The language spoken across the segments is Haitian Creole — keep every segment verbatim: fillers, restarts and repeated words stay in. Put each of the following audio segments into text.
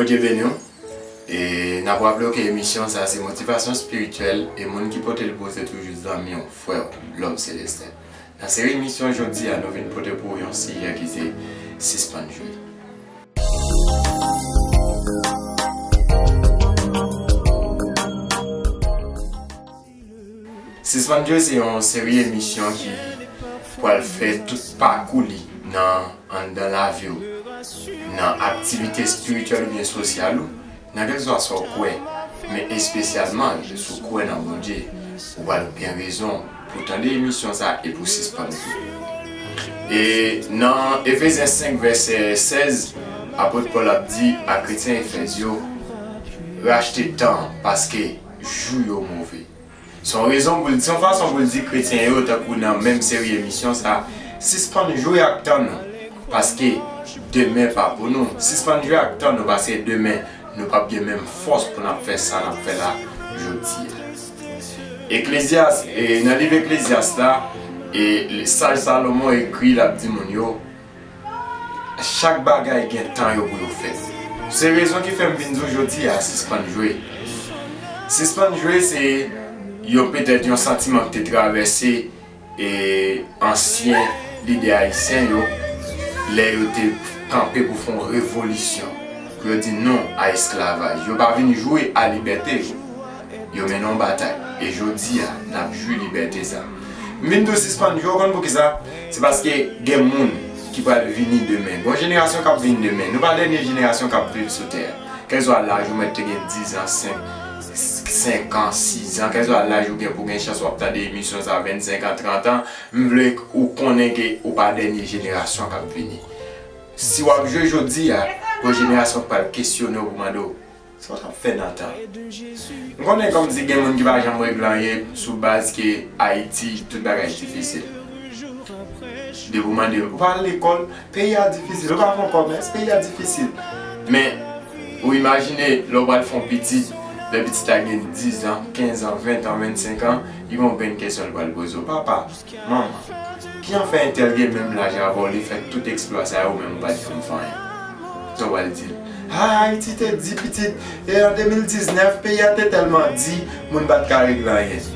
Bondye beni w. E n ap raple w ke emisyon sa a se motivasyon espirityèl e moun ki pote l pou w se toujou zanmi w, frè w, Love Celestin. Nan seri emisyon jodi a, nou vin pote pou w yon sijè ki se sispann jwe. Sispann jwe se yon seri emisyon ki pral fè tout pakou li nan anndan lavi w, nan aktivite espirityèl oubyen sosyal ou, nan kèlkeswa sa w kwè, men espesyalman si w kwè nan Bondye, ou pral gen rezon pou w tande emisyon sa a e pou w sispann jwe. E nan Efezyen senk vèsè sèz, apot Pòl ap di a kretyen Efèz yo, rachte tan paske jou yo move. Se yon rezon pou l, se yon fason pou l di kretyen yo, tankou nan menm seri emisyon sa, sispann jwe ak tan nou, paske demen pa pou nou. Sispann jwe ak tan nou, paske demen nou p ap gen menm fòs pou n ap fè sa n ap fè la jodi a. Eklezyas, e, nan liv Eklezyas la, e, saj Salomon ekri, l ap di moun yo, chak bagay gen tan yo pou yo fèt. Se rezon ki fè m vin di w jodi a, sispann jwe. Sispann jwe se yon, petèt yon santiman ki te travèse e ansyen lidè ayisyen yo, lè yo te kanpe pou fè yon revolisyon, pou yo di non a esklavaj. Yo pa vin jwe a libète yo. Yo mennen yon batay. E jodi a, n ap jwi libète sa. M vin tou sispann jwe, w konn poukisa? Se paske gen moun ki pral vini demen. Gon jenerasyon k ap vini demen. Nou pa dènye jenerasyon k ap viv sou tè a. Kèlkeswa laj ou mèt te gen diz an, senk, senk an, sis an, kèlkeswa laj ou gen pou gen chans w ap tande emisyon sa vennsenk an, trant an, m vle ou konnen ke ou pa dènye jenerasyon k ap vini. Si w ap jwe jodi a, gon jenerasyon k pral kesyone w pou mande w, sa w t ap fè nan tan? M konnen kòmsi gen moun ki pa janm regle anyen sou baz ke Ayiti, tout bagay difisil. Depi w mande l, ou pa al lekòl, peyi a difisil, ou pa fè yon kòmès, peyi a difisil. Men, ou imajine, lè w pral fè yon pitit, lè pitit la gen diz an, kenz an, ven an, vennsenk an, li gen yon grenn kesyon li pral poze w. Papa, manman, kijan fè entèl gen menm laj avè w, li fè tout eksplwa sa yo, ou menm ou pa t janm fè anyen? Sa w pral di l? A, Ayiti te di pitit, e an de mil diznèf, peyi a te tèlman di, moun pa t ka regle anyen.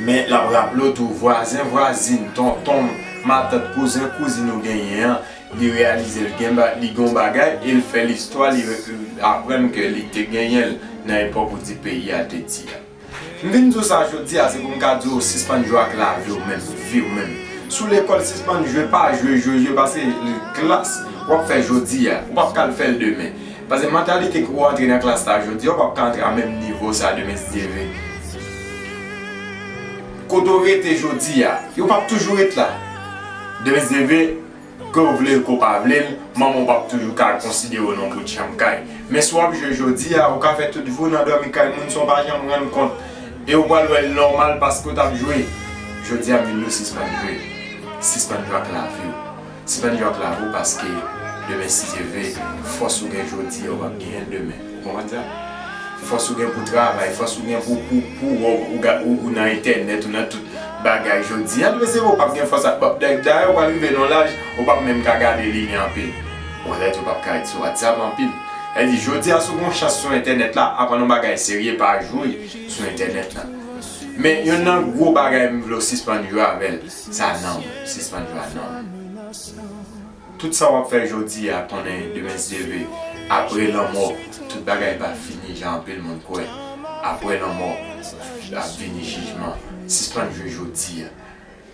Men, l ap raple w tou, vwazen, vwazin, tonton, matant, kouzen, kouzin ou genyen an, li reyalize l gen ba-, li gen yon bagay, e l fè listwa, li re-, aprann ke li te genyen l nan epòk ou di peyi a te di a. M vin di w sa jodi a, se pou m ka di w sispann jwe ak lavi w menm, vi w menm. Si w lekòl, sispann jwe, pa jwe, jwe, jwe, paske klas w ap fè jodi a, ou p ap ka al fè l demen. Paske mantalite ke w antre nan klas la jodi a, ou p ap ka antre a menm nivo sa demen si Dye vle. Kote w rete jodi a, ou p ap toujou ret la. Demen si Dye vle, ke w vle l, ke w pa vle l, manman w p ap toujou ka konsidere w nan yon bout chanm kay. Men si w ap jwe jodi a, ou ka fè tout vi w nan dòmi kay moun san w pa janm rann kont. E w pral wè l nòmal paske w t ap jwe. Jodi a, m vin di w sispann jwe. Sispann jwe ak lavi w. Sispann jwe ak lavi w paske demen, si Dye vle, fòs ou gen jodi a, ou p ap genyen l demen. Ou konprann sa? Fòs ou gen pou travay, fòs ou gen pou, pou, pou wè w, ou ga-, ou, ou nan entènèt, ou nan tout bagay jodi a, demen si Dye vle, ou p ap gen fòs a, dayè, ou pral rive nan yon laj, ou p ap menm ka gade limyè anpil. Ou lè tou p ap ka ret sou WhatsApp anpil. Sa vle di, jodi a, si w gen yon chans sou entènèt la, aprann yon bagay serye, pa jwe sou entènèt la. Men, youn nan gwo bagay m vle w sispann jwe avè l, sa nanm ou. Sispann jwe a nanm ou. Tout sa w ap fè jodi a, konnen demen si Dye vle, apre lanmò, tout bagay pa fini jan anpil moun kwè. Apre lanmò, ap vini jijman. Sispann jwe jodi a.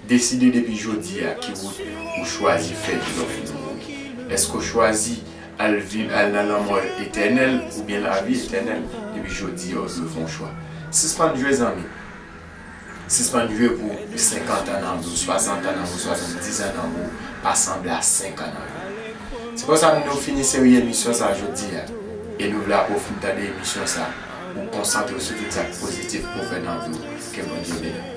Deside depi jodi a ki wout ou chwazi fè lè w fin mouri. Èske w chwazi al viv, al nan lanmò etènèl oubyen lavi etènèl? Depi jodi a, w dwe fè yon chwa. Sispann jwe, zanmi. Sispann jwe pou senkant an nan vi w, swasant an nan vi w, swasanndiz an nan vi w, pa sanble a senk an nan vi w. Se konsa nou fini seri emisyon sa jodi a. E nou vle apre w fin tande emisyon sa, ou konsantre w sou tout sa k pozitif pou w fè nan vi w. Ke Bondye beni w.